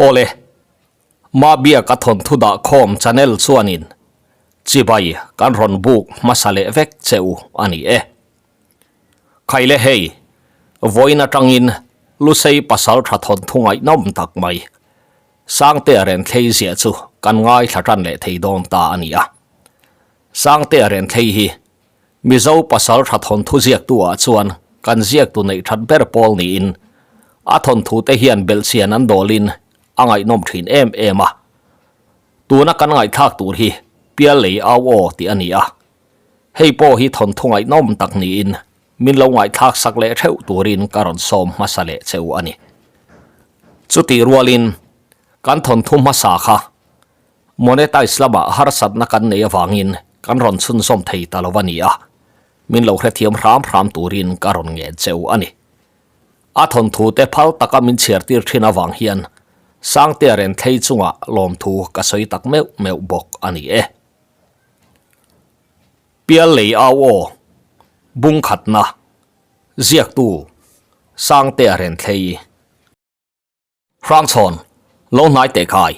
Awle, Mabiaka thawnthu dah khawm channel chuanin chibai kan rawn buk hmasa leh vek che u a ni e. Khaile hei, vawiin atangin Lusei pasal tha thawnthu ngaihnawm tak mai, Sangtea Renthlei ziah chu kan ngaithla tan leh thei dawn ta a ni a. Sangtea Renthlei hi Mizo pasal tha thawnthu ziaktu ah chuan kan ziaktu neih that ber pawl niin a thawnthu te hian belhchian an dawlin a ngaihnawm thin em em a. Tuna kan ngaihthlak tur hi Piallei au aw tih a ni a. Hei pawh hi thawnthu ngaihnawm tak niin min lo ngaihthlak sak leh theuh turin ka rawn sawm hmasa leh cheu a ni. Chutih rualin kan thawnthu hmasa kha Monetize lamah harsatna kan nei avangin kan rawn chhunzawm thei ta lo a ni a, min lo hrethiam hram hram turin ka rawn ngen cheu a ni. A thawnthu te phal taka min chhiar tir thin avang hian Sangtea Renthlei chungah lawmthu ka sawi tak meuh meuh bawk a ni e. Piallei au aw, Bungkhatna, Ziaktu, Sangtea Renthlei. Hrangchhawn, lo hnai teh khai.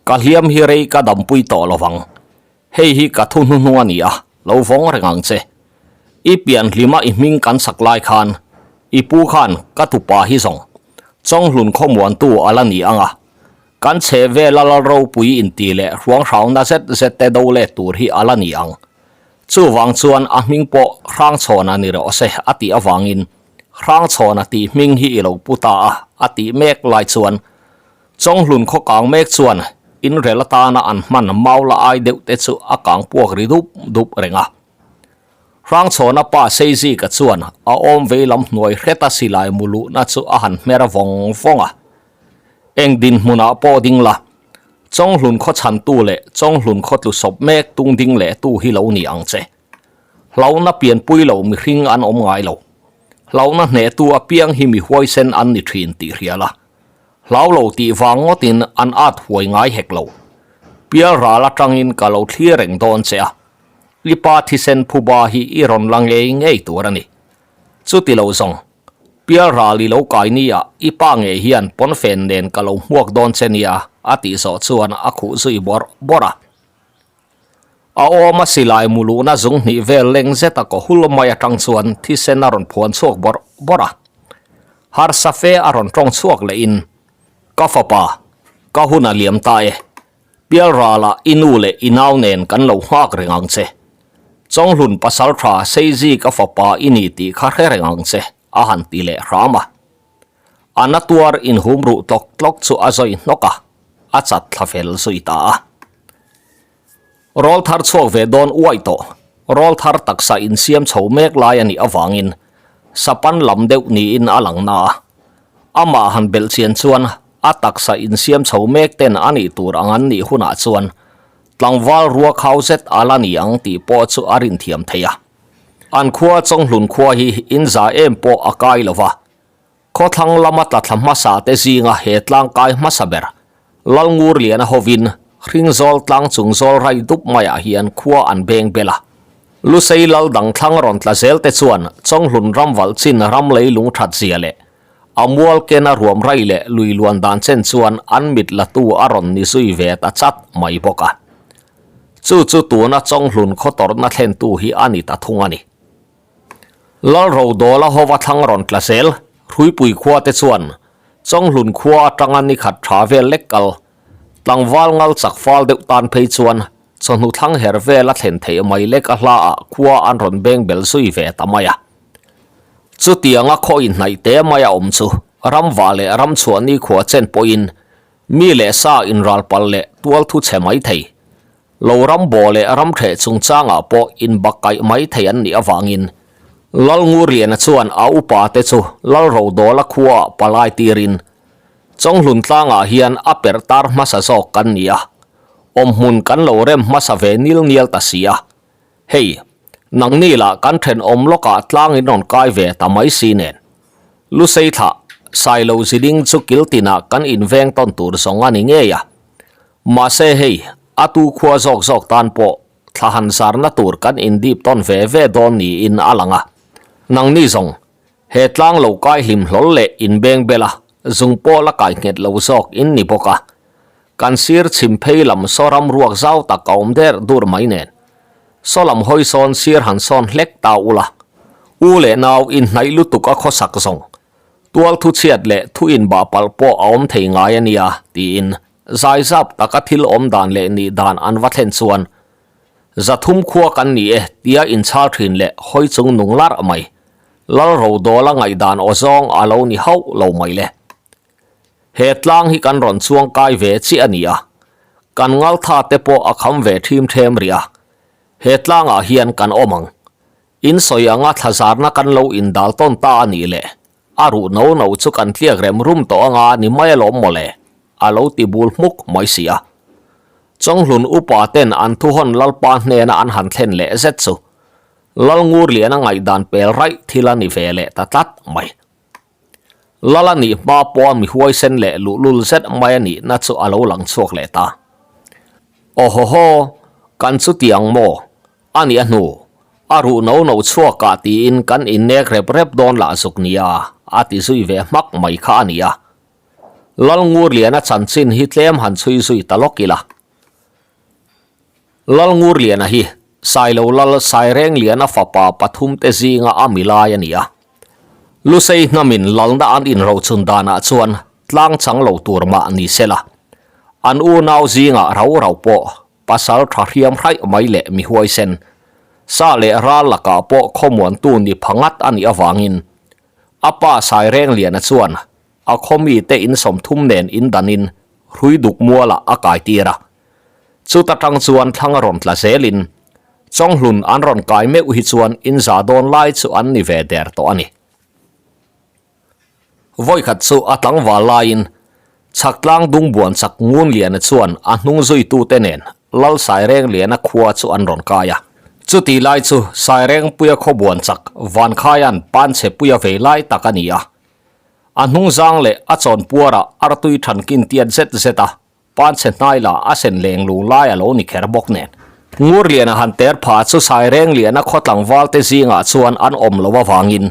Ka hliam hi rei ka dampui tawh lo vang. Hei hi ka thu hnuhnung a ni a, lo vawng reng ang che. I pian hlima i hming kan sak lai khan, i pu khan ka tupa hi zawng Chawnghlun khawmuantu a la ni ang a. Kan chhe vela lal ropui inti leh hruanghrauna zet zet te do let tur hi a la ni ang. Chuvang chuan a hming pawh Hrangchhawna ni rawh se a tih avangin Hrangchhawna tih hming hi i lo pu ta a, a tih mek lai chuan Chawnghlun khaw kang mek chuan inrel atana an hman maula ai deuh te chu a kang puak ri dup dup reng a. Hrangchhawna pa Seizika chuan a awm vei lam hnuai hreta silai mu luhna chu a han hmer vawng vawng a. Eng dinhmunah pawh ding la, Chawnghlun khaw chhantu leh Chawnghlun khaw tlu sawp mek tung ding leh tu hi lo ni ang che. Hlauhna pianpui lo mihring an awm ngai lo. Hlauhna hnehtu apiang hi mi huaisen an ni thin tih hria la. Hlau lo tih vang ngawtin an at huai ngai hek lo. Pial ral atangin ka lo thlir reng dawn che a. I pa thisen phuba hi i rawn la ngei ngei tur a ni. Chuti lo zawng, pial ral i lo kai nia i pa ngei hian pawnfen nen ka lo hmuak dawn che nia a tih zawh chuan a khuh zui bawrh bawrh a. A awm a silai mu luhna zung hnih vel leng zet a kaw hul mai atang chuan thisen a rawn phuan chhuak bawrh bawrh a. Harsa fe a rawn tawng chhuak leh in, Ka fapa, ka hun a liam ta e. Pialralah i nu leh i nau nen kan lo nghak reng ang che. Chawnghlun pasal tha Seizi ka fapa i ni tih kha hre reng ang che, a han ti leh hram a. A na tuar inhum ruh tlawk tlawk chu a zawi hnawk a, a chat thla fel zui ta a. Rawl thar chhuak ve dawn uaih tawh, rawl thar taksa insiam chho mek lai a nih avangin sapan lam deuh niin a lang na a. Amah han belh chian chuan a taksa insiam chho mek ten a nih tur ang an nih hunah chuan tlangval rua khau zet a la ni ang tih pawh chu a rinthiam thei a. An khua Chawnghlun khua hi inza em pawh a kai lo va, Khawthlang lama tla thla hmasa te zinga he tlang kai hmasa ber Lalngurliana hovin Hringzawl tlang chung zawl rai dup maiah hian khua an beng bel a. Lusei lal dang thlang rawn tla zel te chuan Chawnghlun ram valh chin ram lei lung that zia leh a mual kena ruam rai leh lui luan dan chen chuan an mit latu a rawn ni zui ve ta chat mai bawk a. Chu chu tuna Chawnghlun khaw tawrhna thlentu hi a ni ta thung a ni. Lalrodawla hova thlang rawn tla zel, Hruipui khua te chuan Chawnghlun khua atanga ni khat tha vel lek kal, tlangval ngal chak fal deuh tan phei chuan chawhnu thlang her vel a thlen theih mai lek a hla ah khua an rawn beng bel zui ve ta mai a. Chutianga khaw inhnaih te mai a awm chu ramva leh ramchhuah nikhua chen pawhin mi leh sa inralpal leh tual thu chhe mai thei. Lo ram bawh leh ram ṭheh chungchangah pawh inbakkaih mai thei an nih avangin Lalngurliana chuan a upa te chu Lalrodawla khuaah palai tirin Chawnghlun tlangah hian a perh tar hmasa zawk kan ni a, awmhmun kan lo rem hmasa ve nil nial ta si a. Hei, nangni lah kan ṭhenawm lawkah tlang in rawn kai ve ta mai si nen. Lusei thlah, Sailo ziding chu kil tinah kan inveng tawn tur zawng a ni ngei a. Mahse hei, a tu khua zawk zawk tan pawh thla han zarna tur kan indip tawn ve ve dawn niin a lang a. Nangni zawng, he tlang lo kai hlim hlawl leh inbeng bel a, Zung pawh la kai nghet lo zawk in ni bawk a. Kan sir chhim phei lam saw ram ruak zau tak a awm der dur mai nen. Saw lam hawi sawn sir han sawn hlek ta ula. U leh nau inhnaih lutuk a khawsak zawng. Tual thu chhiat leh thu inbah palh pawh a awm thei ngai a nia, tiin zaizap taka thil awm dan leh nih dan an va thlen chuan 300 khua kan ni e tia inchhal thin leh hawi chung nung larh mai. Lal Rodawla ngaihdan aw zawng a lo ni hauh lo mai le. He tlang hi kan rawn chuang kai ve chiah a ni a, kan ngaltha te pawh a kham ve ṭhim ṭhem rih a, he tlangah hian kan awm ang. In sawi anga thlazarna kan lo indal tawn ta a nih leh a ruh no no chu kan tliak rem rum tawh anga ni mai alawm mawle, a lo ti bul hmuk mai si a. Chawnghlun upa ten an thuhawn Lalpa hnena an han thlen leh zet chu Lalngurliana ngaihdan pel raih thil a ni ve leh ta tlat mai. Lal a nih hma pawha mi huaisen leh luhlul zet mai a nihna chu a lo lang chhuak leh ta. Aw haw haw, kan chuti ang maw? A nih a hnu, a ruh no no chhuakah tiin kan innek rep rep dawn lah zuk nia, a ti zui ve hmak mai kha a ni a. Lalngurliana chanchin hi tlem han chhui zui ta lawk ila. Lalngurliana hi Sailo Lal Sairengliana fapa pathumte zinga a mi lai a ni a. Lusei hnamin lalna an inrochun danah chuan tlang chang lo tur mah ni se la, an unau zingah rau rau pawh pasal tha hriam hraih mai leh mi huaisen, sa leh ral lakah pawh khawmuantu ni pha ngat a nih avangin a pa Sairengliana chuan a khawmite insawmthum nen indanin Hruiduk mualah a kaitir a. Chuta tang chuan thlang a rawn tla zelin Chawnghlun an rawn kai meuh hi chuan inza dawn lai chu an ni ve der tawh a ni. Vawikhat chu a tlangval laiin Chhaktlang Dungbuan chak Ngunliana chuan a hnung zuitute nen Lal Sairengliana khua chu an rawn kai a. Chuti lai chu Sairengpuia khawbuan chak Vankhaia'n Panchhepuia vei lai tak a ni a. A hnungzang leh a chawnpuarah artui thankin tiat zet zet a. Panchhe hnai lah a sen leng lung lai a lo ni kher bawk nen. Ngurliana han ter pha chu Sairengliana khaw tlangvalte zingah chuan an awm lo avangin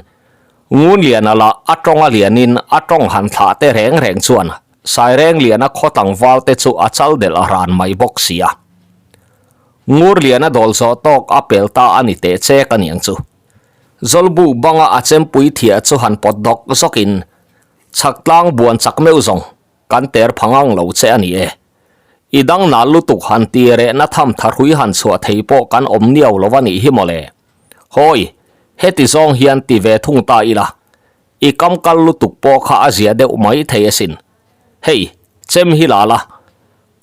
Ngunliana lah a tawng a lianin a tawng han thlah te reng reng chuan Sairengliana khaw tlangvalte chu a chal delh a ran mai bawk si a. Ngurliana dawl zawh tawk a pel ta a ni teh chek a niang chu. Zawlbu banga a chempui thiah chu han pawt dawk zawkin chhaktlang buan chak meuh zawng Kan ter pha ngang lo che a ni e. I dang nal lutuk han ti rehna tham thahrui han chhuah thei pawh kan awm niau lo a nih hi mawle. Hawi, heti zawng hian ti ve thung ta ila. I kam kal lutuk pawh kha a zia deuh mai thei asin. Hei, chem hi la la.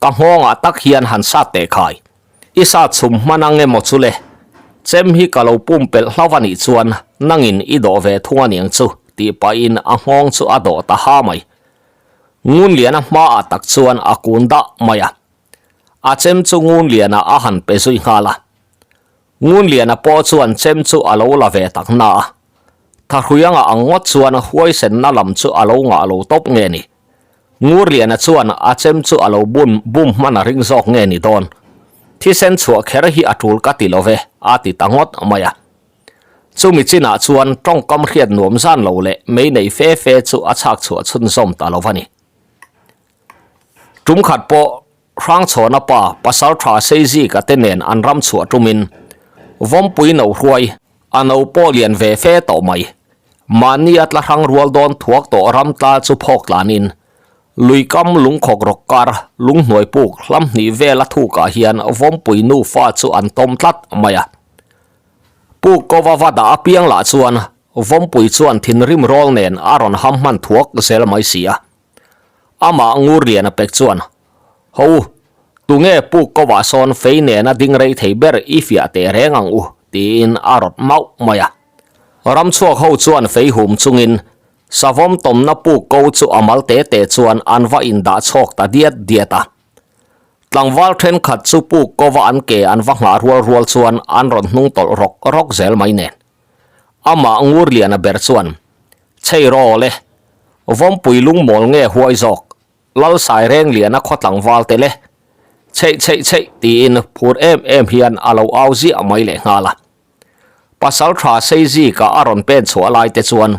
Ka nghawngah tak hian han sat teh khai. I sat chhum hman ang emaw chu le? Chem hi ka lo pumpelh hlauh a nih chuan nangin i dawh ve thung a niang chu tih pahin a nghawng chu a dawh ta ha mai. Ngunliana hmaah tak chuan a kun dah mai a. A chem chu Ngunliana a han pe zui nghal a. Ngunliana pawh chuan chem chu a lo la ve tak na a. Thahruianga ang ngawt chuan huaisenna lam chu a lo ngah lo tawp nge ni? Ngurliana chuan a chem chu a lo bun bum hman a ring zawk nge ni dawn? Thisen chhuah kher hi a tul ka ti lo ve, a ti ta ngawt mai a. Chumi chinah chuan tawngkam hriat nuam zan lo leh mei nei fe fe chu a chhak chhuah chhunzawm ta lo va ni. Tum khat pawh Hrangchhawna pa pasal tha Seizika te nen an ram chhuah tumin Vawmpui no hruai a no pawh lian ve fe tawh mai. Mahni a tla hrang rual dawn thuak tawh ram tla chu phawk tlanin lui kam lungkhawk rawk kar lunghnuai puk hlam hnih vel a thukah hian Vawmpui nufa chu an tawm tlat mai a. Pu Kova va dah apiang lah chuan Vawmpui chuan thinrim rawl nen a rawn ham hman thuak zel mai si a. Amah Ngurliana pek chuan, Ho u, tunge Pu Kova sawn fei nena ding rei thei ber i fiah teh reng ang u, tiin a rawt mauh mai a. Ramchhuak ho chuan fei hum chungin Savawm tawmna Pu Ko chu a mal te te chuan an va indah chhawk ta diat diat a. Tlangval thenkhat chu puk kova an ke an va nghah rual rual chuan an rawn hnung tawlh rawk rawk zel mai nen. Amah Ngurliana ber chuan, Chhei rawl e, Vawmpui lungmawl nge huai zawk, Lal Sairengliana khaw tlangval te le. Chheih chheih chheih tiin phur em em hian a lo au ziah mai leh nghal a. Pasal tha Seizika a rawn pen chhuah lai te chuan.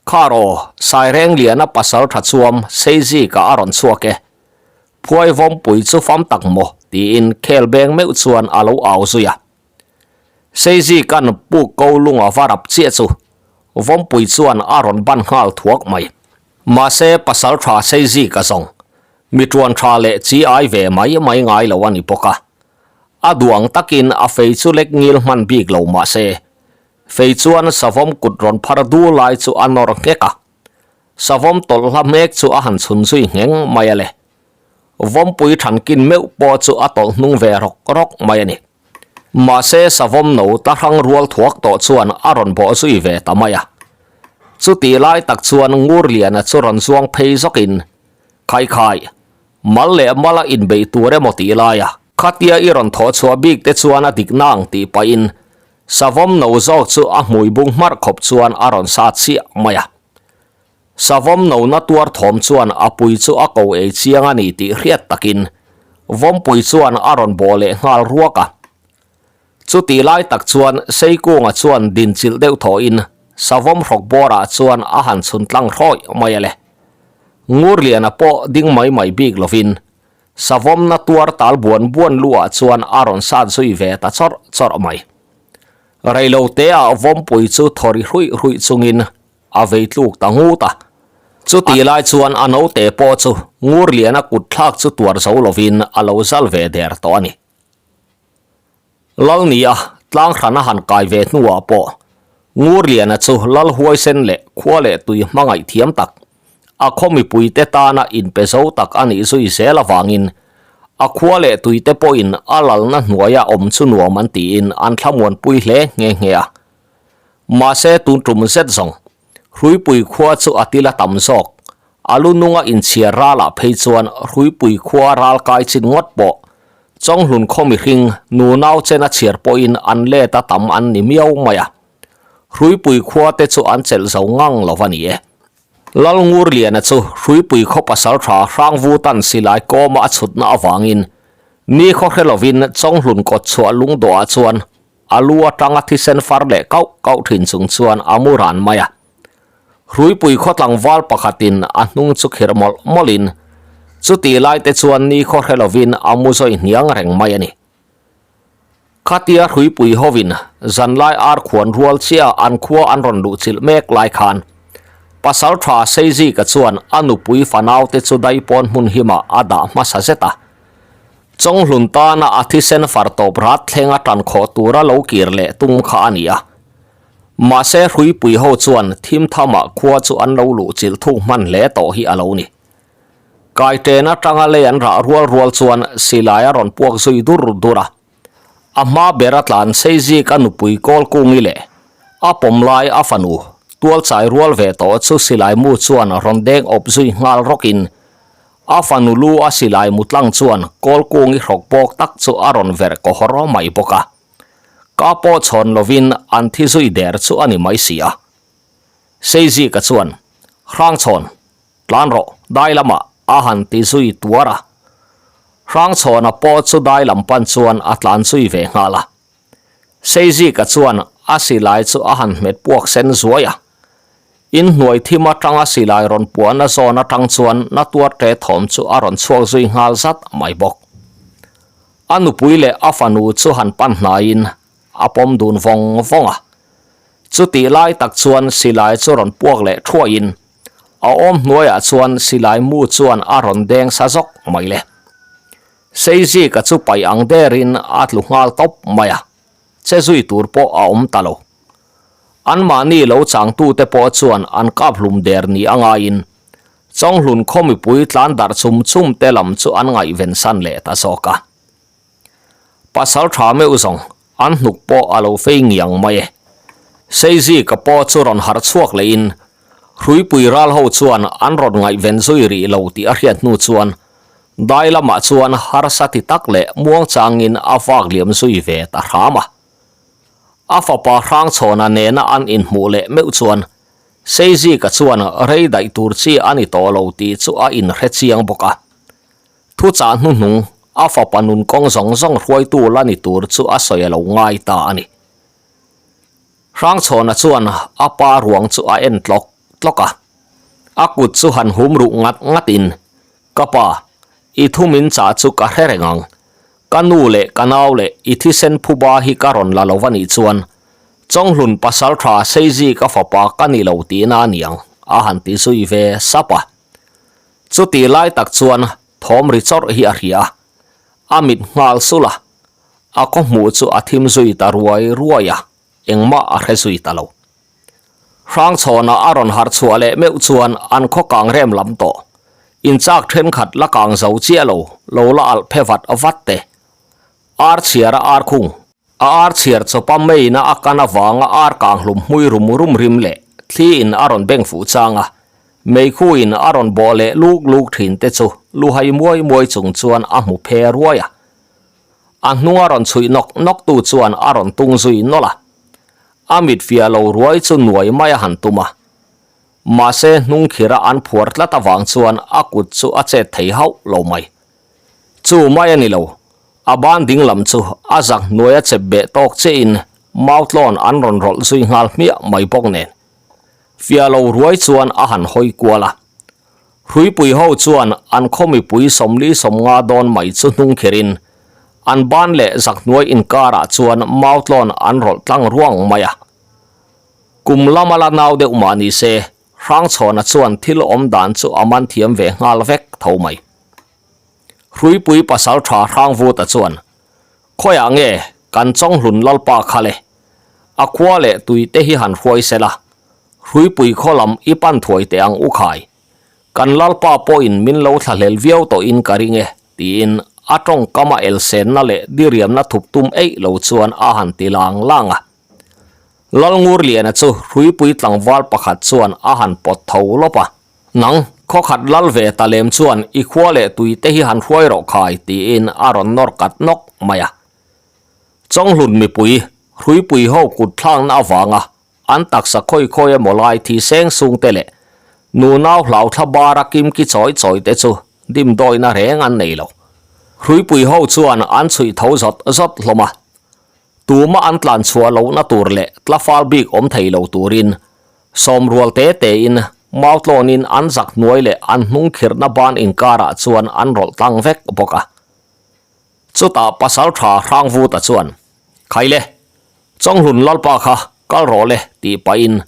Khar aw, Sairengliana pasal tha chuam Seizika a rawn chhuak e. Phuai vawmpui chu fam tak maw? tiin khel beng meuh chuan a lo au zui a. Seizika'n puk ko lunga va rap chiah chu vawmpui chuan a rawn ban nghal thuak mai. Mahse pasal tha Seizika zawng mi tuan tha leh chi ai ve mai mai ngai lo a ni bawk a. A duang takin a fei chu lek ngil hman bik lo mahse Fei chuan savawm kut rawn phar du lai chu a nawr nghek a, savawm tawlh hla hmek chu a han chhun zui ngheng mai a le. Vawmpui thankin meuh pawh chu a tawlh hnung ve rawk rawk mai a ni. Mahse savawm no ta hrang rual thuak tawh chuan a rawn bawh zui ve ta mai a. Chutih lai tak chuan Ngurliana chu rawn zuang phei zawkin, Khai khai, mal leh mala inbeih tur emaw tih laia khatia i rawn thawh chhuah bik te chuan a dik nang tih pahin Savawm no zawk chu a hmui bung hmarh khawp chuan a rawn sa chiah mai a. Savawm no na tuar thawm chuan a pui chu a ko ei chiang a ni tih hriat takin Vawmpui chuan a rawn bawh leh nghal ruak a. Chutih lai tak chuan Seikunga chuan dinchilh deuh thawhin Savawm hrawk bawrah chuan a han chhun tlang hrawih mai a le. Ngurliana pawh ding mai mai bik lovin Savawmna tuar tal buan buan luah chuan a rawn sat zui ve ta chawrh chawrh mai. Reilo teah Vawmpui chu thaw ri hruih hruih chungin a vei tluk ta ngut a. Chutih lai chuan a naute pawh chu Ngurliana kut thlak chu tuar zo lovin a lo zal ve der tawh a ni. Lalnia tlang hran a han kai ve hnuah pawh Ngurliana chu Lal huaisen leh khua leh tui hmangaih thiam tak, a khaw mipuite tana inpe zo tak a nih zui zel avangin a khua leh tuite pawhin a lalna hnuaia awm chu nuam an tiin an thlamuanpui hle nghe nghe a. Mahse tun tum zet zawng Hruipui khua chu a til a tam zawk. A lu nunga inchhiar ralah phei chuan Hruipui khua ral kai chin ngawt pawh Chawnghlun khaw mihring nunau chen a chhiar pawhin an let a tam an ni miau mai a. Hruipui khua te chu an chelh zo ngang lo va ni e. Lalngurliana chu Hruipui khaw pasal tha Hrangvutan silai kawma a chhutna avangin ni khaw hre lovin Chawnghlun kawt chhuah lungdawhah chuan A lu atanga thisen far leh kauh kauh thin chung chuan a mu ran mai a. Hruipui khaw tlangval pakhatin a hnung chu khirh mawlh mawlhin chutih lai te chuan ni khaw hre lovin a mu zawi hniang reng mai a ni. Khatia Hruipui hovin zanlai ar khuan rual chiah an khua an rawn luh chilh mek lai khan Pasal tha Seizika chuan a nupui fanau te chu daipawn hmun himah a dah hmasa zet a. Chawnghlun tana a thisen far tawp rat thleng a tan khawh tura lo kir leh tum kha a ni a. Mahse hruipui ho chuan thim thamah khua chu an lo luh chilh thuk hman hle tawh hi a lo ni. Kaiten atanga lei an rah rual rual chuan silai a rawn puak zui dur dur a. A hma ber a tlan sei zik a nupui Kawlkungi leh a pawm lai a fanu tualchai rual ve tawh chu silai mu chuan rawn deng awp zui nghal rawkin A fanu lu a silai mutlang chuan Kawlkungi hrawk bawk tak chu a rawn verh kaw hawr mai bawk a. Ka pawh chhawn lovin an thi zui der chu a ni mai si a. Seizika chuan, Hrangchhawn, tlan rawh, dai lamah a han ti zui tuar a. Hrangchhawna pawh chu dai lam pan chuan a tlan zui ve nghal a. Seizika chuan a silai chu a han hmet puak sen zuai a. Inhnuai thim atanga silai rawn puahna zawn atang chuan na tuar ṭe thawm chu a rawn chhuak zui nghal zat mai bawk. A nupui leh a fanu chu han pan hnaiin a pawm dun vawng vawng a. Chutih lai tak chuan silai chu rawn puak leh thuaiin a awm hnuaiah chuan silai mu chuan a rawn deng sa zawk mai le. Seizika chu paih ang derin a tlu nghal tawp mai a, che zui tur pawh a awm ta lo. Anmahni lo changtute pawh chuan an kap hlum der ni a ngaiin Chawnghlun khaw mipui tlan darh chum chum te lam chu an ngaihven san leh ta zawk a. Pasal tha meuh zawng an hnuk pawh a lo fei ngiang mai e. Seizika pawh chu rawn harh chhuak lehin Hruipui ral ho chuan an rawn ngaihven zui rih lo tih a hriat hnu chuan dai lamah chuan harsa ti tak leh muangchangin a vak liam zui ve ta hram a. A fapa Hrangchhawna nena an inhmuh leh meuh chuan Seizika chuan rei daih tur chi a ni tawh lo tih chu a inhre chiang bawk a. Thuchah hnuhnung a fapa nun kawng zawng zawng hruaitu la ni tur chu a sawi a lo ngai ta a ni. Hrangchhawna chuan a pa ruang chu a en tlawk tlawk. tlawk a. A kut chu han hum ruh ngat ngat in, Ka pa, i thu min chah chu ka hre reng ang. Ka nu leh ka nau leh i thisen phuba hi ka rawn la lo va nih chuan Chawnghlun pasaltha Seizi ka fapa ka ni lo tihna a niang, a han ti zui ve sap a. Chuti lai tak chuan thawm ri chawrh hi a hria a, a mit nghal sulh a, a khaw hmuh chu a thim zui ta ruai ruai a, engmah a hre zui ta lo. Hrangchhawnah a rawn harh chhuah leh meuh chuan an khaw kang rem lam tawh. Inchak thenkhat la kang zo chiah lo, lo la alh phe vat vat te. Ar chhiara ar khung. A ar chhiar chawpa meina a kan avanga ar kang hlum hmui rum rum rim leh thli in a rawn beng fuh chang a, meikhu in a rawn bawh leh luk luk thin te chu luhai muai muai chung chuan a hmu phe ruai a. A hnunga rawn chhuih nawk nawk tu chuan a rawn tung zui nawlh a. A mit fiah lo ruai chu nuai mai a han tum a. Mahse hnung khira an phuar tlat avang chuan a kut chu a chet thei hauh lo mai. Chu mai a ni lo, a ban ding lam chu a zak hnuai a chep beh tawk chiahin mautlawn an rawn rawlh zui nghal hmiah mai bawk nen. Fiah lo ruai chuan a han hawi kual a. Hruipui ho chuan an khaw mipui 40 50 dawn mai chu hnung kherin an ban leh zak hnuai inkarah chuan mautlawn an rawlh tlang ruang mai a. Kum lama la nau deuh mah ni se, Hrangchhawna chuan thil awm dan chu a man thiam ve nghal vek tho mai. Hruipui pasal tha Hrangvuta chuan, Khawiah nge kan Chawnghlun Lalpa kha le? A khua leh tui te hi han hruai se la, Hruipui khaw lam i pan thuai teh ang u khai. Kan Lalpa pawhin min lo thlahlel viau tawhin ka ring e, tiin a tawngkama elsenna leh diriamna thup tum eih lo chuan a han ti lang lang a. Lalngurliana chu Hruipui tlangval pakhat chuan a han pawt tho lawp a. Nang, khawkhat lal ve ta lem chuan i khua leh tui te hi han hruai rawh khai, tiin a rawn nawr kat nawk mai a. Chawnghlun mipui, Hruipui ho kut thlakna avanga an taksa khawi khawi emaw lai thi seng sung te leh nunau hlau thla bara kimki chawi chawi te chu dimdawina reng an nei lo. Hruipui ho chuan an chhuih tho zawt zawt hlawm a. Tuma an tlan chhuah lohna tur leh tlafal bik awm thei lo turin sawmrual te tein mautlawnin an zak hnuai leh an hnung khirhna ban inkarah chuan an rawlh tlang vek bawk a. Chutah pasaltha Hrangvuta chuan, Khaile, Chawnghlun Lalpa kha kal rawh le tih pahin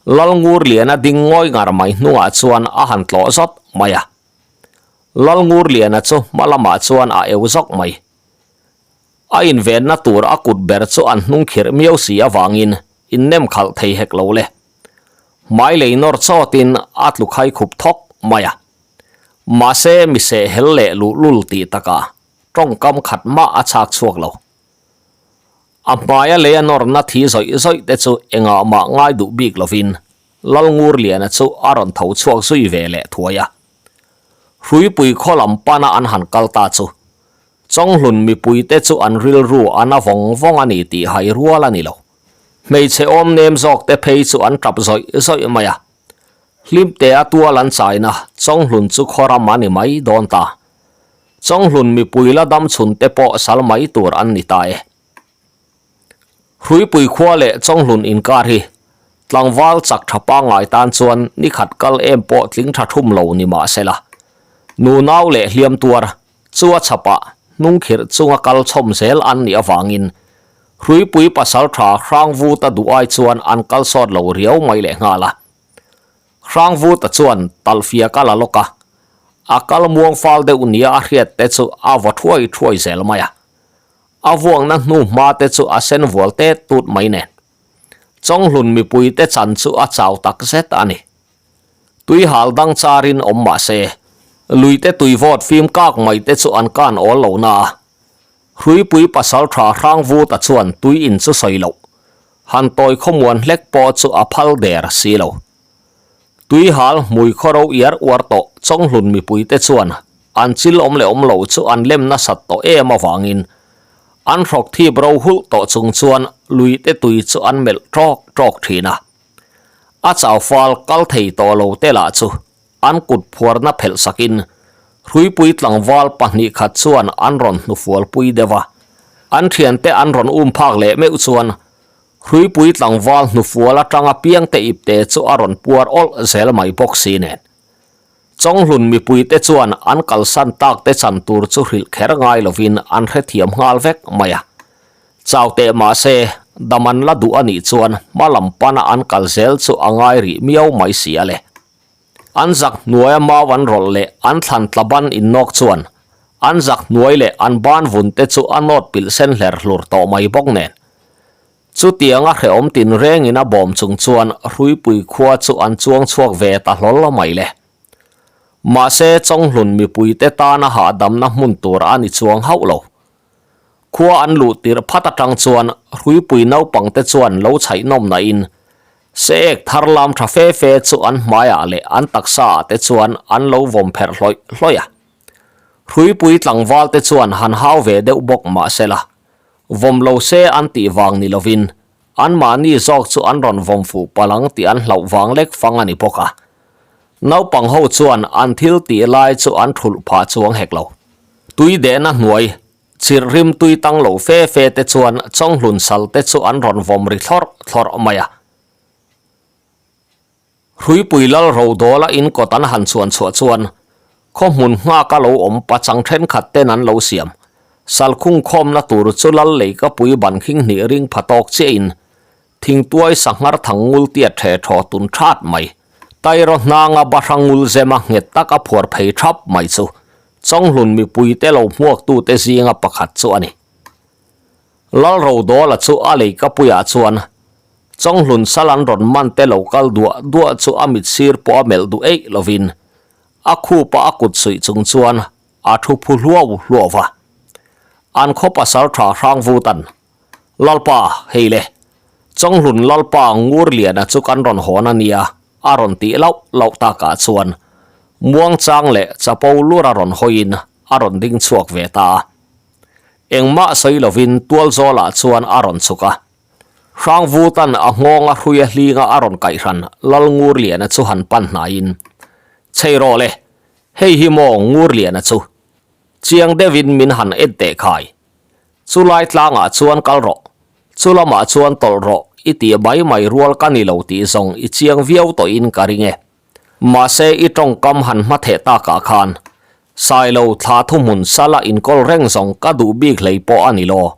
Lalngurliana ding ngawi ngar mai hnungah chuan a han tlawh zawt mai a. Lalngurliana chu hma lamah chuan a eu zawk mai. A invenna tur a kut ber chu an hnung khirh miau si avangin innem khalh thei hek lo le. Hmai lei nawr chawtin a tlu khai khup thawk mai a. Mahse mi seh hel leh luhlul tih takah tawngkam khat mah a chhak chhuak lo. A hmaia lei a nawrna thi zawih zawih te chu engah mah ngai duh bik lovin Lalngurliana chu a rawn tho chhuak zui ve leh thuai a. Hruipui khaw lam pana an han kal ta chu Chawnghlun mipuite chu an rilru a na vawng vawng a ni tih hai rual a ni lo. Hmeichhe awm nem zawk te phei chu an tap zawih zawih mai a. Hlimtea tual an chaina Chawnghlun chu khawram a ni mai dawn ta. Chawnghlun mipui la dam chhun te pawh sal mai tur an ni ta e. Hruipui khua leh Chawnghlun inkar hi tlangval chak tha pangngai tan chuan ni khat kal em pawh tling tha thum lo ni mah se la. Nunau leh hliam tuar Chu a chhapah hnungkhirh chunga kal chhawm zel an nih avangin Hruipui pasaltha Hrangvuta duh ai chuan an kal sawt lo riau mai leh nghal a. Hrangvuta chuan talhfiak a la lawk a, a kal muang fal deuh nia a hriat te chu a vaw thuai thuai zel mai a. A vuangna hnu hma te chu a sen vual tet tut mai nen. Chawnghlun mipui te chan chu a chau tak zet a ni. Tui hal dang charin awm mah se, luite tui vawt fim kak mai te chu an kan awl lo na a. Hruipui pasal tha Hrangvuta chuan tui in chu sawi loh, han tawi khawmuan hlek pawh chu a phal der si lo. Tui hal hmui khawro iar uar tawh Chawnghlun mipui te chuan an chil awm leh awm lo chu an lem nasat tawh em avangin an hrawk thip ro hulh tawh chung chuan luite tui chu an melh tawk tawk thin a. A chau fal kal thei tawh lo te lah chu an kut phuarna phelh sakin Hruipui tlangval 2 khat chuan an rawn hnufualpui deuh a. An thiante an rawn um phak leh meuh chuan Hruipui tlangval hnufual atanga piangte ipte chu a rawn puar awlh zel mai bawk si nen. Chawnghlun mipuite chuan an kalsan takte chan tur chu hrilh kher ngai lovin an hrethiam nghal vek mai a. Chau teh mah se, dam an la duh a nih chuan hma lam pana an kal zel chu a ngai rih miau mai si a le. An zak hnuaia mau an rawlh leh an thlan tla ban innawk chuan an zak hnuai leh an ban vun te chu a nawt pilh sen hler hlur tawh mai bawk nen. Chutianga hrehawm tinrengin a bawm chung chuan Hruipui khua chu an chuang chhuak ve ta hlawl mai le. Mahse Chawnghlun mipuite tana hahdamna hmun tur a ni chuang hauh lo. Khua an luh tirh phat atang chuan Hruipui naupangte chuan lo chhaih nawm nain se ek thar lam tha fe fe chu an hmaiah leh an taksaah te chuan an lo vawm pherh hlawih hlawih a. Hruipui tlangvalte chuan han hau ve deuh bawk mahsela Vawm lo se an tih vang ni lovin anmahni zawk chu an rawn vawm fuh palh ang tih an hlauh vang lek fang a ni bawk a. Naupang ho chuan an thil tih lai chu an thulh phah chuang hek lo. Tui dehna hnuai, chirh rim tui tang lo fe fe te chuan chawnghlun sal te chu an rawn vawm ri thlawrh thlawrh mai a. Hruipui lal Rodawla in kawt an han chuan chhuah chuan khaw hmun nghaka lo awm pachang thenkhat ten an lo siam. Salkhung khawmna tur chu lal leikapui ban khing hnih ring pha tawk chiah in thingtuai sanghar thang ngul tiat the thaw tun that mai. Tairaw hnanga bahra ngul zema nghet taka phuar phei thap mai chu Chawnghlun mipuite lo hmuaktute zinga pakhat chu a ni. Lal Rodawla chu a leikapuiah chuan Chawnghlun sal an rawn man te lo kal duah duah chu a mit sir pawh a melh duh eih lovin a khupa a kut suih chung chuan a thu phu hluau hluau va. An khaw pasal tha hrang vut an, Lalpa, hei le, Chawnghlun Lalpa Ngurliana chu kan rawn hawn a nia, a rawn tih lauh lauh takah chuan muangchang leh chapo lur a rawn hawiin a rawn ding chhuak ve ta a. Engmah sawi lovin tualzawlah chuan a rawn chhuk a. Hrangvutan a nghawng a hruia hlinga a rawn kaihhran Lalngurliana chu han pan hnaiin, Chhei rawh le, hei hi maw Ngurliana chu? Chiang deuhin min han en teh khai. Chu lai tlangah chuan kal rawh, chu lamah chuan tawlh rawh i tih mai mai rual ka ni lo tih zawng i chiang viau tawhin ka ring e. Mahse i tawngkam han hma theh takah khan Sailo thla thuhmun sala inkawl reng zawng ka duh bik hlei pawh a ni lo.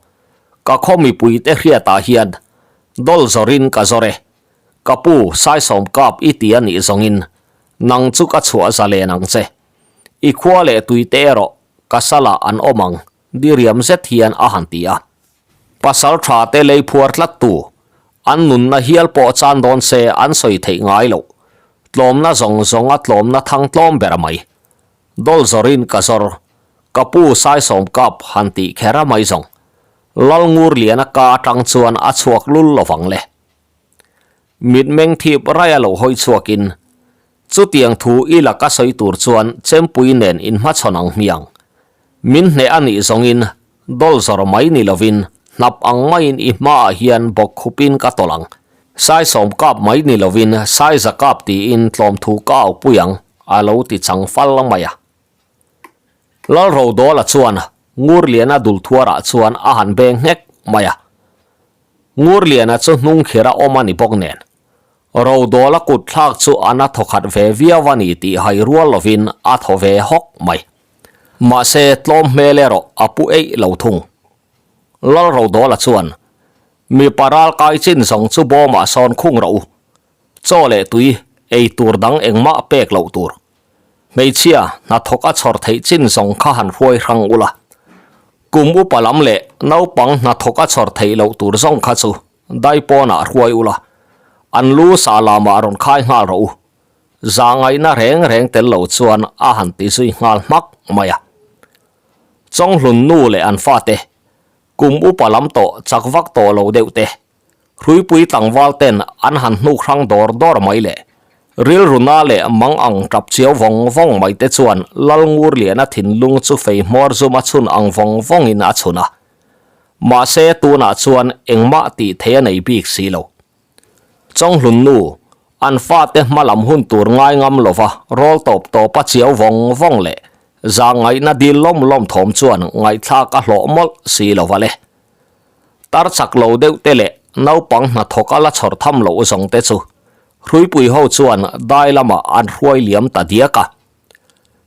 Ka khaw mipuite hriatah hian dawl zawrin ka zawr e. Ka pu Saisawm kap i ti a nih zawngin nang chu ka chhuah zalen ang che. I khua leh tuite erawh ka salah an awm ang diriam zet hian a han ti a. Pasal tha te lei phuar tlat tu, an nunna hial pawh chan dawn se an sawi theih ngai loh. Tlawmna zawng zawng a tlawmna thang tlawm ber mai. Dawl zawrin ka zawr, ka pu Saisawm kap han tih kher a mai zawng. Lalngurliana ka atang chuan a chhuak lul lovang le. Mitmeng thip raia lo hawi chhuakin, Chutiang thu i laka sawi tur chuan chempui nen inhmachhawn ang hmiang. Min hneh a nih zawngin dawl zawr mai ni lovin hnap ang maiin i hmaah hian bawk khupin ka tawlh ang. Saisawm kap mai ni lovin saiza kap tiin tlawmthu ka aupui ang, a lo ti chang fal mai a. Lalrodawla chuan Ngurliana dulthuarah chuan a han beng nghek mai a. Ngurliana chu hnungkhira awm a ni bawk nen. Rodawla kut thlak chu a na thawkhat ve viau a ni tih hai rual lovin a thaw ve hawk mai. Mahse tlawm hmel erawh a pu eih lo thung. Lalrodawla chuan, Mipa ral kai chin zawng chu bawmah sawn khung rawh u. Chaw leh tui ei tur dang engmah pek loh tur. Hmeichhia hnathawk a chhawr theih chin zawng kha han hruai hrang ula. Kum upa lam leh naupang hnathawk a chhawr theih loh tur zawng kha chu dai pawnah hruai ula. An lu sah lamah rawn khai nghal rawh u. Zahngaihna reng reng tel lo chuan a han ti zui nghal hmak mai a. Chawnghlun nu leh an fate, kum upa lam tawh chak vak tawh lo deuh te, Hruipui tlangval ten an han hnuk hrang dawr dawr mai le. Rilru na leh mang ang tap chiau vawng vawng mai te chuan Lalngurliana thinlung chu fei hmawr zum a chhun ang vawng vawngin a chhun a. Mahse tunah chuan engmah tih thei a nei bik si lo. Chawnghlun nu, an fate hma lam hun tur ngai ngam lova rawl tawp tawpa chiau vawng vawng leh zahngaihna dil lawm lawm thawm chuan ngaihthlak a hlawh mawlh si lova le. Tar chak lo deuh te leh naupang hnathawk a la chhawr tham loh zawng te chu Hruipui ho chuan dai lamah an hruai liam ta diak a.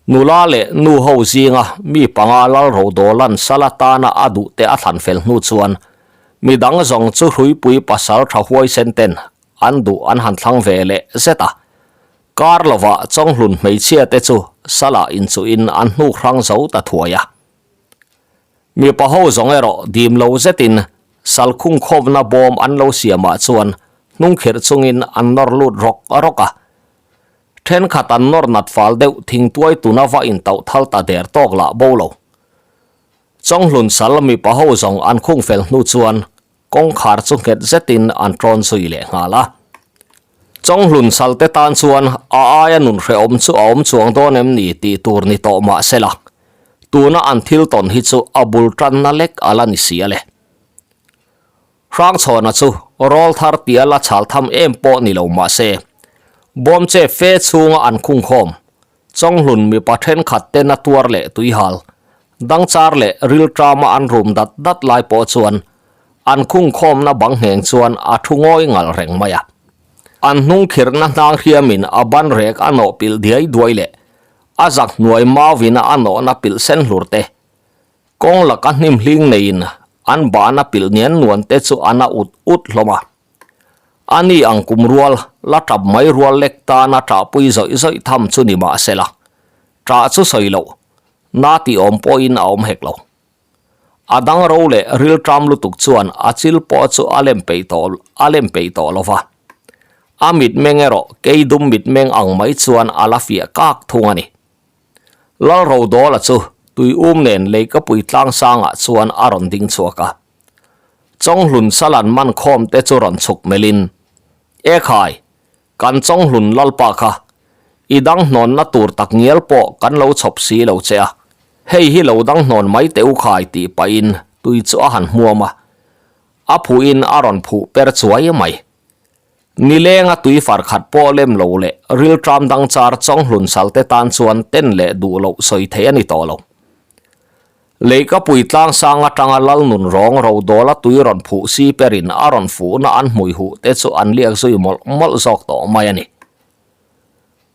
Nula leh nu ho zinga mi panga Lalrodawla'n sal atana a duh te a thlan fel hnu chuan mi dang zawng chu Hruipui pasal tha huaisen ten an duh an han thlang ve leh zet a. Kar lovah Chawnghlun hmeichhia te chu salah inchuhin an hnuk hrang zo ta thuai a. Mipa ho zawng erawh dim lo zetin salkhung khawmna bawm an lo siamah chuan hnungkhirh chungin an nawr lut rawk rawk a. Thenkhat an nawr nat fal deuh thingtuai tuna va intauh thal ta der tawk lah bo lo. Chawnghlun sal mipa ho zawng an khung fel hnu chuan Kawngkhar chu nghet zetin an tawn zui leh nghal a. Chawnghlun salte tan chuan a aia nun hrehawm chu a awm chuang dawn em ni tih tur ni tawh mah sela, tuna an thil tawn hi chu a bul tanna lek a la ni si a le. Hrangchhawna chu rawl thar tia la chhal tham em pawh ni lo mah se, bawmche fe chhunga an khungkhawm Chawnghlun mipa thenkhat te na tuar leh tuihal, dangchar leh rilṭama an rum dat dat lai pawh chuan an khungkhawmna bang ngheng chuan a thu ngawi ngal reng mai a. An hnung khirhna hnang hriamin a ban rek a nawh pilh diai duai leh a zak hnuai mauvina a nawhna pilh sen hlur te, kawng laka hnim hling neiin an bahna pilh nian nuan te chu a na ut ut hlawm a. A ni ang kum rual, la tap mai rual lek tana ṭahpui zawih zawih tham chu ni mah se la, ṭah chu sawi loh, na tih awm pawhin a awm hek lo. A dang ro leh rilṭam lutuk chuan a chil pawh chu a lem peih tawh a lem peih tawh lo va. A mitmeng erawh kei dum mitmeng ang mai chuan a la fiah kak thung a ni. Lalrodawla chu tuium nen leikapui tlangsangah chuan a rawn ding chhuak a. Chawnghlun salan man khawm te chu rawn chhuk melhin, E khai, kan Chawnghlun lalpa kha, i dang hnawnna tur tak ngial pawh kan lo chhawp si lo che a, hei hi lo dang hnawn mai teh u khai tih pahin tui chu a han hmuam a, a phuhin a rawn phuh per chuai mai. Nilenga tui far khat pawh lem lo leh rilṭam dang char Chawnghlun salte tan chuan ten leh duh loh sawi theih a ni tawh lo. Leikapui tlangsang atanga Lalnun rawng rodawla tui rawn phuh si perin a rawn fuhna an hmui huh te chu an liak zui mawlh mawlh zawk tawh mai a ni.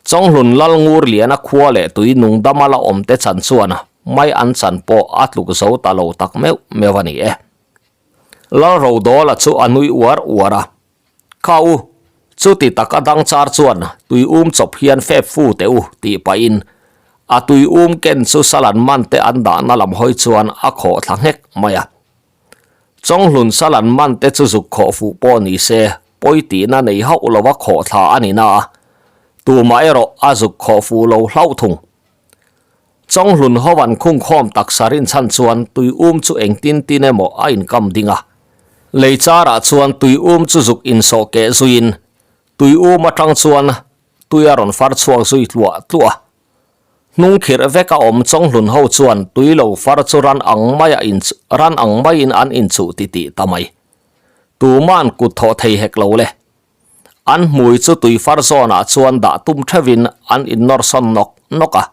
Chawnghlun Lalngur liana khua leh tui nung dama la awm te chan chuan mai an chan pawh a tluk zo ta lo tak meuh meuh a ni e. Lal rodawla chu a nui uar uar a. Kha u, chuti taka dang char chuan tui um chawp hian fep fu teh u tih pahin a tui um ken chu salan man te an dahna lam hawi chuan a khawh thla nghek mai a. Chawnghlun salan man te chu zuk khawh fuh pawh ni se pawi tihna nei hauh lova khawh thla a ni na a, tumah erawh a zuk khawh fuh lo hlauh thung. Chawnghlun ho an khungkhawm taksa rinchhan chuan tui um chu engtin tin emaw a inkam ding a. Lei charah chuan tui um chu zuk insawh keh zuiin tui um atang chuan tui a rawn far chhuak zui tluah tluah a. Hnung khirh veka awm Chawnghlun ho chuan tui lo far chu ran ang maia in ran ang maiin an inchuh titih ta mai. Tuma'n kut thawh thei hek lo le. An hmui chu tui far zawnah chuan dah tum theuhin an innawr sawn nawk nawk a.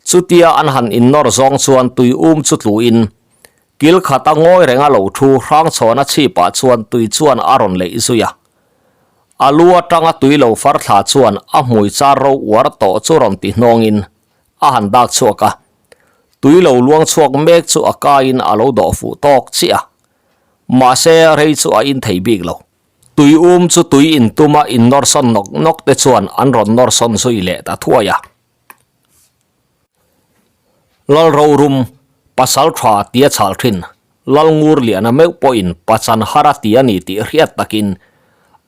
Chutia an han innawr zawng chuan tui um chu tluin kil khata ngawi renga lo thu hrangchhawna chhipah chuan tui chuan a rawn leih zui a. A lu atanga tui lo far thla chuan a hmui char ro uar tawh chu rawn ti hnawngin a han dak chhuak a. Tui lo luang chhuak mek chu a kaiin a lo dawh fuh tawk chiah a. Mahse rei chu a in thei bik lo. Tui um chu tui in tuma in nawr sawn nawk nawk te chuan an rawn nawr sawn zui leh ta thuai a. Lal rorum, pasal tha tia chhal thin, Lal ngur liana meuh pawhin pachan har a ti a ni tih hriat takin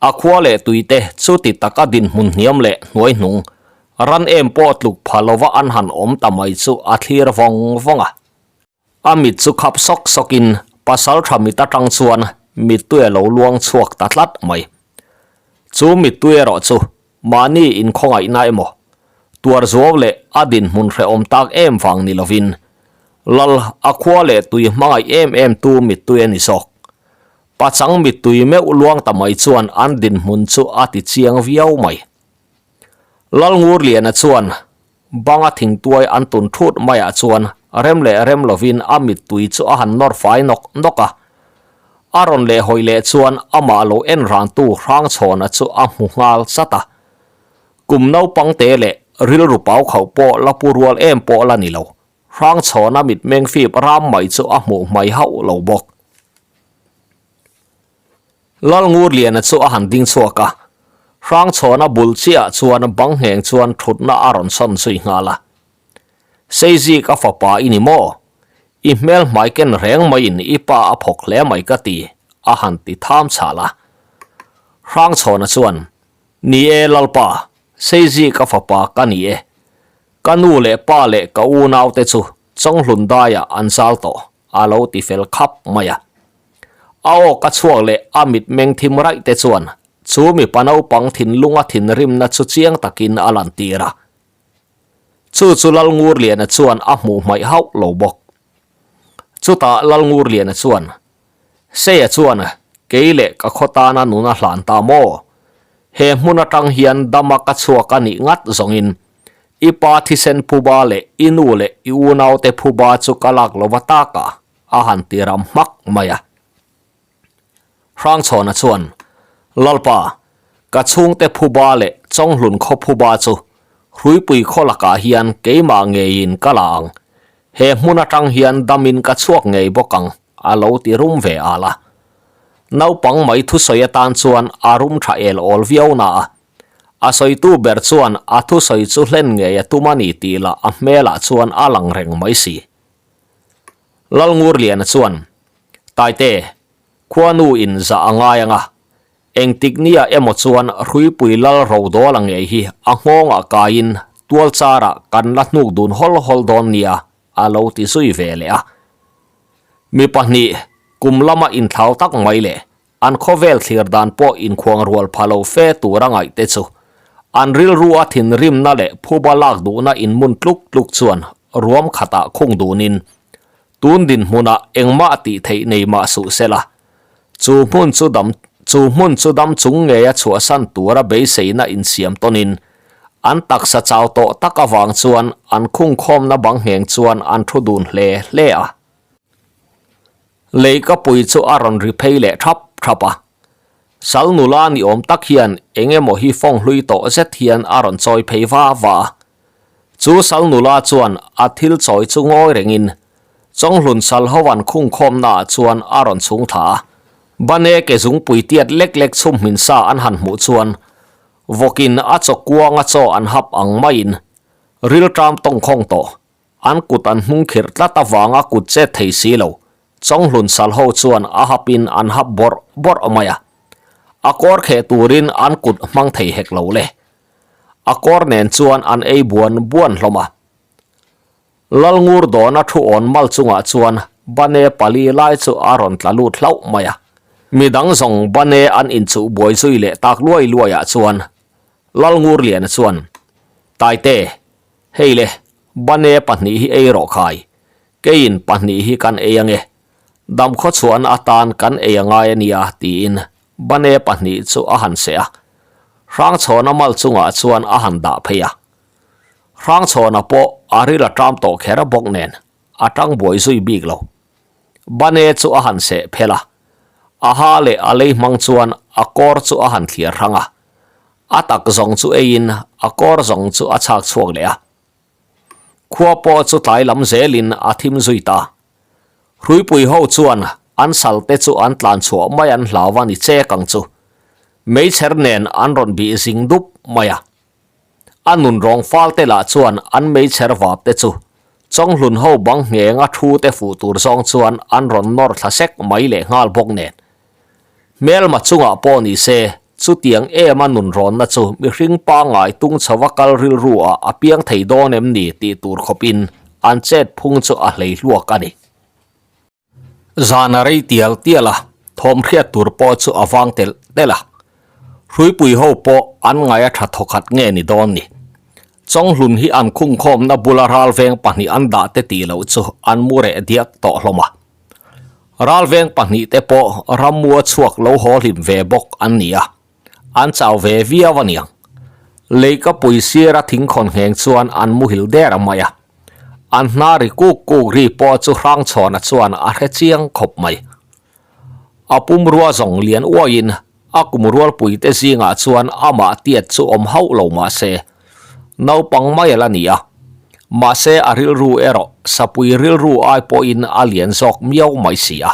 a khua leh tui te chuti taka dinhmun hniam leh hnuai hnung ran em pawh tluk pha lova an han awm ta mai chu a thlir vawng vawng a. A mit chu khap sawk sawkin pasal tha mit atang chuan mittui a lo luang chhuak ta tlat mai. Chu mittui erawh chu mahni inkhawngaihna emaw, tuar zuau leh a dinhmun hrehawm tak em vang ni lovin Lal a khua leh tui hmangaih em em tu mittui a ni zawk. Pachang mittui meuh luang ta mai chuan an dinhmun chu a ti chiang viau mai. Lal Ngurliana chuan Banga thingtuai an tun thut maiah chuan rem leh rem lovin a mittui chu a han nawr fai nawk nawk a. A rawn lehhawi leh chuan amah lo en rantu Hrangchhawna chu a hmu nghal zat a. Kum naupangte leh rilru pau khauh pawh la pu rual em pawh la ni lo. Hrangchhawna mitmeng fip ram mai chu a hmuh hmai hauh lo bawk. Lalngurliana chu a han ding chhuak a, Hrangchhawna bul chiahah chuan bang ngheng chuan thutna a rawn sawn zui nghal a. Seizik a fapa i ni maw? I hmel hmai ken reng maiin i pa a phawk hle mai ka ti, a han ti tham chhal a. Hrangchhawna chuan, Ni e Lalpa, Seizik a fapa ka ni e. Ka nu leh pa leh ka unaute chu Chawnghlun daiah an zal tawh, a lo ti fel khap mai a. A aw ka chhuak leh a mitmeng thim raih te chuan chu mipa naupang thinlunga thinrimna chu chiang takin a lantir a. Chu chu Lalngurliana chuan a hmuh hmaih hauh lo bawk. Chutah Lalngurliana chuan, Seia chuan kei leh ka khaw tana nuna hlan ta maw? He hmun atang hian dama ka chhuak a nih ngat zawngin i pa thisen phuba leh i nu leh i unaute phuba chu ka lak lova taka a han ti ram hmak mai a. Hrangchhawna chuan, Lalpa, ka chhungte phuba leh Chawnghlun khaw phuba chu Hruipui khaw lakah hian keimah ngeiin ka la ang. He hmun atang hian damin ka chhuak ngei bawk ang, a lo ti rum ve al a. Naupang mai thusawi atan chuan a rum tha el awl viau na a. A sawitu ber chuan a thusawi chu hlen ngei a tum a ni tih lah a hmelah chuan a lang reng mai si. Lalngurliana chuan, Taite, khuanu in zah a ngai ang a, engtik nia emaw chuan Hruipui Lal Rodawla ngei hi a nghawngah kaiin tual charah kan la hnuk dun hawl hawl dawn nia, a lo ti zui ve leh a. Mi pahnih, kum lama inthlau tak mai leh An khawvel thlir dan pawh inkhuang rual pha lo fe tura ngaihte chu an rilru a thinrimna leh phuba lak duhna inmun tluk tluk chuan ruam khatah khung dunin tun dinhmunah engmah tih theih nei mah suh sela, chu hmun chu dam chu hmun chu dam chung ngeia chhuahsan tura beiseina insiam tawnin an taksa chau tawh tak avang chuan an khungkhawmna bang ngheng chuan an thu dun hle hle a. Leikapui chu a rawn ri phei leh thap thap a. Sal nula ni awm tak hian eng emaw hi fawng hlui tawh zet hian a rawn chawi phei va va a. Chu sal nula chuan a thil chawi chu ngawi rengin Chawnghlun sal ho an khungkhawmna ah chuan a rawn chhung thla a. Bane ke zungpui tiat lek lek chhum hmin sa an han hmuh chuan vawkin a chaw kuanga chaw an hap ang maiin rilṭam tawngkhawng tawh An kut an hnung khirh tlat avanga kut chet thei si lo, Chawnghlun sal ho chuan a hapin an hap bawrh bawrh mai a. A kawr kheh turin an kut hmang thei hek lo le. A kawr nen chuan an ei buan buan hlawm a. Lalngur dawna thu awn mal chungah chuan bane pali lai chu a rawn tla lut hlauh mai a. Midang zawng bane an inchuh buai zui leh tak luai luaiah chuan Lalngurliana chuan, Taite, Hei le, bane pahnih hi ei rawh khai, keiin pahnih hi kan ei ange, damkhaw chhuahna atan kan ei a ngai a nia tiin bane pahnih chu a han seh a, Hrangchhawna mal chungah chuan a han dah phei a. Hrangchhawna pawh a ril a ṭam tawh kher bawk nen a ṭang buai zui bik lo. Bane chu a han seh phel a, a ha leh a lei hmang chuan a kawr chu a han thliar hrang a, A tak zawng chu eiin a kawr zawng chu a chhak chhuak leh a. Khua pawh chu tlai lam zelin a thim zui ta. Hruipui ho chuan an sal te chu an tlan chhuah mai an hlau a ni chek ang chu. Meichher nen an rawn bih zing dup mai a. A nun rawng fal te lah chuan an meichher vap te chu Chawnghlun ho bang ngheng a thu te fuh tur zawng chuan an rawn nawr thla sek mai leh nghal bawk nen. Hmelma chungah pawh ni se, chutiang ema nunrawnna chu mihring pangngai tung chhova kal rilru ah a piang thei dawn em ni tih tur khawpin an chet phung chu a hlei hluak a ni. Zan a rei tial tial a, thawm hriat tur pawh chu a vang telh telh a. Hruipui ho pawh an ngai a tha thawkhat nge ni dawn ni. Chawnghlun hi an khungkhawmna bula ralveng pahnih an dah te tih loh chu an mu reh diak tawh hlawm a. Ralveng pahnih te pawh rammua chhuak lo haw hlim ve bawk an ni a, an chau ve viau a niang. Leikapui sira thingkhawn ngheng chuan an muhil der mai a, an hna ri kuk kuk ri pawh chu Hrangchhawna chuan a hre chiang khawp mai. A pumrua zawng lian uaiin a kum rualpuite zingah chuan amah tiat chu awm hauh lo mah se, naupang mai a la ni a. Mahse a rilru erawh sapui rilru ai pawhin a lian zawk miau mai si a.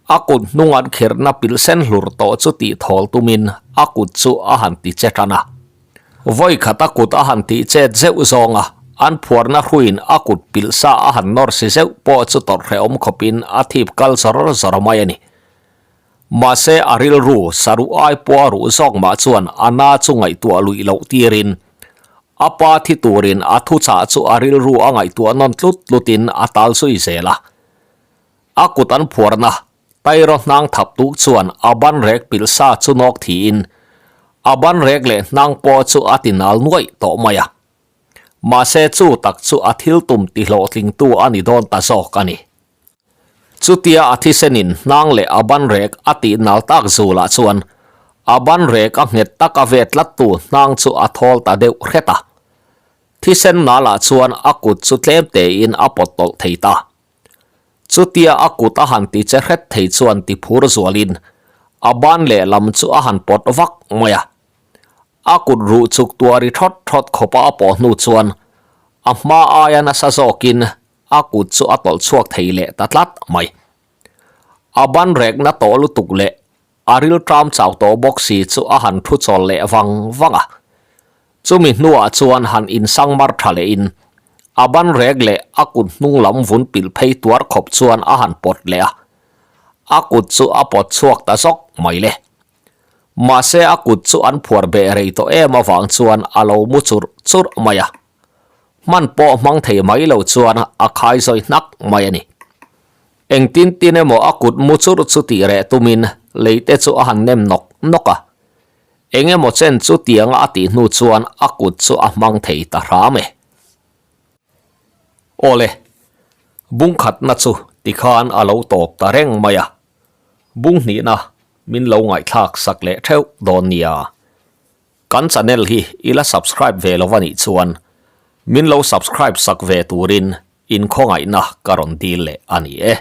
A kut hnung an khirhna pilh sen hlur tawh chu tih thawl tumin a kut chu a han ti che tan a. Vawi khat a kut a han tih chet zeuh zawng a, an phuarna hruiin a kut pilh sa a han nawr si zeuh pawh chu tawrh hrehawm khawpin a thip kal zawr zawr mai a ni. Mahse a rilru saruh ai pawh a ruh zawk mah chuan a na chu ngaihtuah luih loh tirin a pa thi turin a thuchah chu a rilru a ngaihtuah nawn tlut tlutin a tal zui zel a. A kut an phuarna Tairo hnang thap tuk chuan a ban rek pilh sa chu nawk thiin a ban rek leh hnang pawh chu a ti nal nuaih tawh mai a. Mahse chu tak chu a thil tum ti hlawhtlingtu a ni dawn ta zawk a ni. Chutia a thisenin hnang leh a ban rek a tih nal tak zulah chuan a ban rek a nghet taka ve tlattu hnang chu a thawl ta deuh hret a. Thisen nalah chuan a kut chu tlem tein a pawt tawlh thei ta. Chutia a kut a han ti che hret thei chuan ti phur zualin a ban lehlam chu a han pawt vak mai a. A kut ruh chuk tuah ri thawt thawt khawpa a pawh hnu chuan a hma aia nasa zawkin a kut chu a tawlh chhuak thei leh ta tlat mai. A ban rekna tawh lutuk leh A rilṭam chau tawh bawk si chu a han thu chawl leh vang vang a. Chumi hnuah chuan han insang mar ṭha lehin a ban rek leh a kut hnung lam vun pilh phei tuar khawp chuan a han pawt leh a. A kut chu a pawt chhuak ta zawk mai le. Mahse a kut chu an phuar beh rei tawh em avang chuan a lo mu churh churh mai a. Hman pawh hmang thei mai lo chuan a khai zawi hnak mai a ni. Engtin tin emaw a kut mu churh chu tih reh tumin leite chu a han nem nawk nawk a. Eng emaw chen chu tianga a tih hnu chuan a kut chu a hmang thei ta hram e. Awle, bungkhatna chu tikhan a lo tawp ta reng mai a. Bung hnihna min lo ngaihthlak sak leh theuh dawn nia. Kan channel hi i la subscribe ve lo anih chuan min lo subscribe sak ve turin inkhawngaihna ka rawn dil leh a ni e.